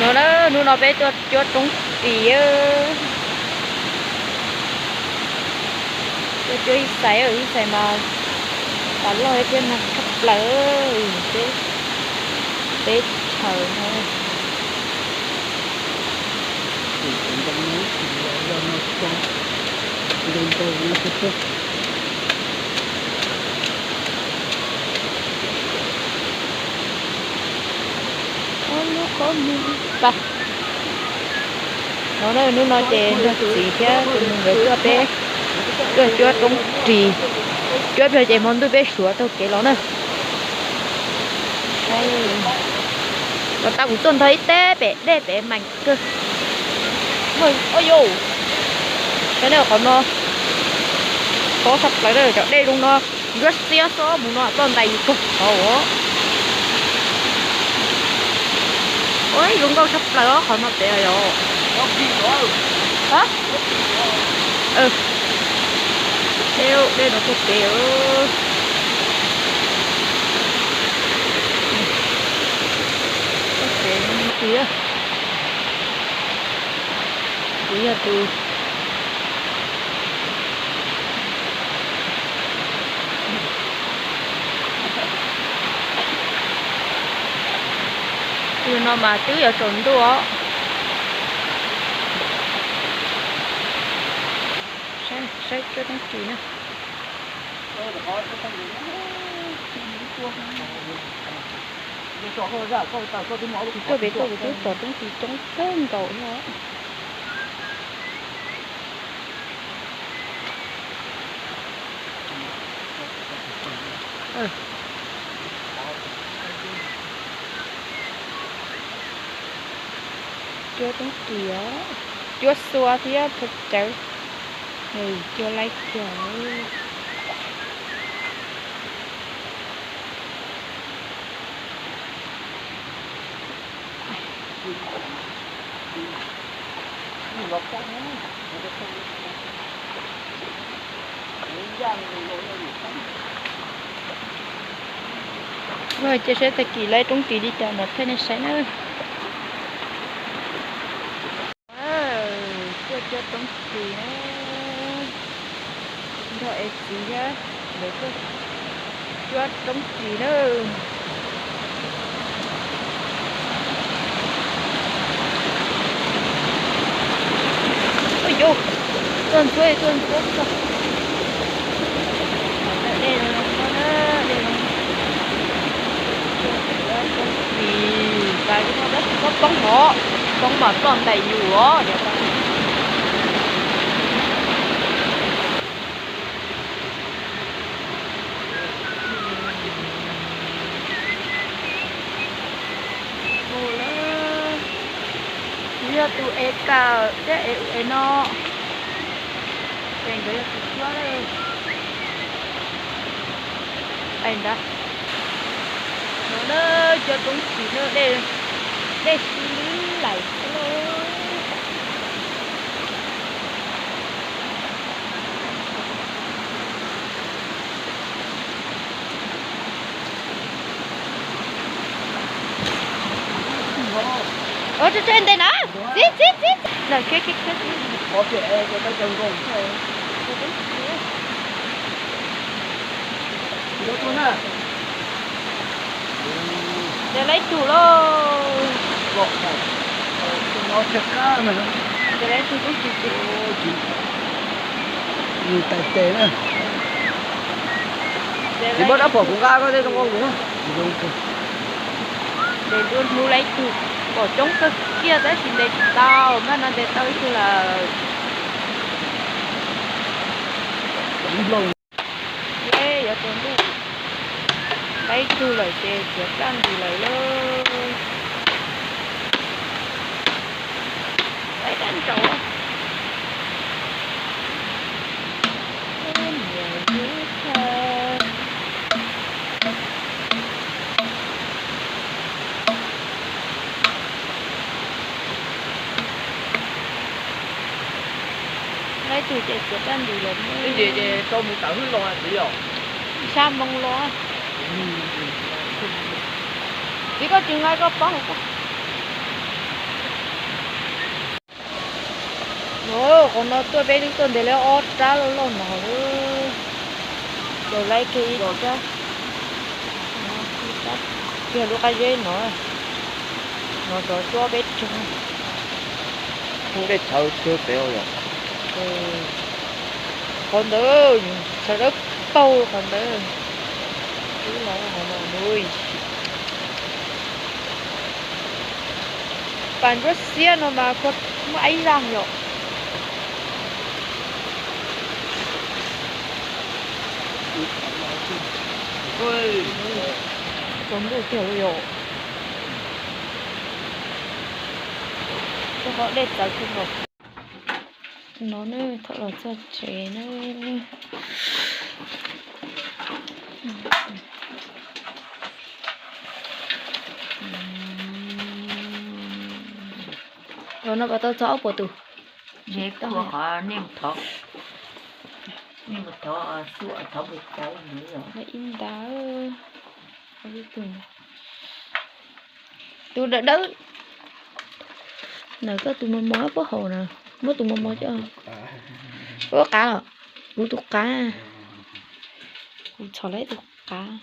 No na, hnub no peb tuaj cuab roob ris. Tuaj cuab ib xais, ib xais mas tas loj thiab nag tshaj plaws peb teb chaws no. No, hnub no ces nrog txiv thiab tus nus nkawd tuaj peb tuaj cuab roob ris. Cuab pliag ces hmo ntuj peb suav taug kev los na. Los tau kuv tuaj ntog ib teb pem dej pem meem kawg. Ua yus, saib nej qhov no, tob tshaj plaws na, cov dej zoo no, ncuab xiab xob mus no ploj ntais yus kawg qhov os. Ua zoo nkauj tshaj plaws os qhov no pem yom. Dej, dej no tuaj pem. Tuaj pem no tus, kuv yog tus, tus no mas twb yuav tsaus ntuj os. Saib, saib cuab roob ris na. Kuv tuaj pem tuaj kuv twb pom roob ris coob kawg nkaus thiab. Cuab roob ris os, cuab xua thiab cawv, cuab laib kiag. Cia saib tag kis laib roob ris li cas mam thaij nej saib na. Tuaj cuab roob ris na, nrog es txiv thiab nkawd tuaj cuab roob ris na. Ua yus, tuaj ntxuav tuaj ntxuav txog. Dej no, dej no, roob ris tas li no tab sis txhob poob hov, poob mas ploj ntais yus os. Kuv yog tus es kawm thiab es ua es no, ces nkawd yog tus cuab lawm. Ntawd, no na, cuab roob ris na, dej sib lais xwb lauj. Ua tse tse ntes na, txib txib txib, khiav khiav khiav. Ntes laib tug lauj. Ntes laib tug tub tsis tsis. Tais tes na. Tsis muab rab phom kuv nqa koj tej zoo nkauj ntawd. Ntes dua hnub laib tug, pom coob kawg kiag tab sis ntes tsis tau, mas no ntes tau ib tug lawm. Yuav tsaus ntuj, laib tug lawm ces txiav raj ntis lawm lauj. Laib raj ntsaum. Laib tug ces txiav raj ntis lawm. Ib ntsis ces tau mus tawm hwj los txiv os. Xya moo los. Txiv koj tsis nqa koj pob hauv koj. Qhov no tuaj peb twb tuaj ntes lawm ob rab loj loj no lawm. Ces laib kiag ib rab, kiag lub qab zeb no, no rov cuab peb rab. Dej tshawv xwb pem yom. Qhov ntawd tshawv dawb paug qhov ntawd. Twb los qhov no lawm. Pas ntsuab xiab no mas kua muaj ib zaj yom. Tsaus ntuj tiag li yom. Rau qhov dej txawv kawg nkaus. No ne, thaum los txog tsev ne. Ua no pas tau txog ob puas tus? Qhov nej mus thov, nej mus thov, thov mus cawv ntawd. Ib nta, ib tug. Tus dawb dawb ntawm koj tus mos mos puag hauv na, muab tus mos mos coj. Ua qav los? Kuv tus qav. Kuv txhom lawm tus qav.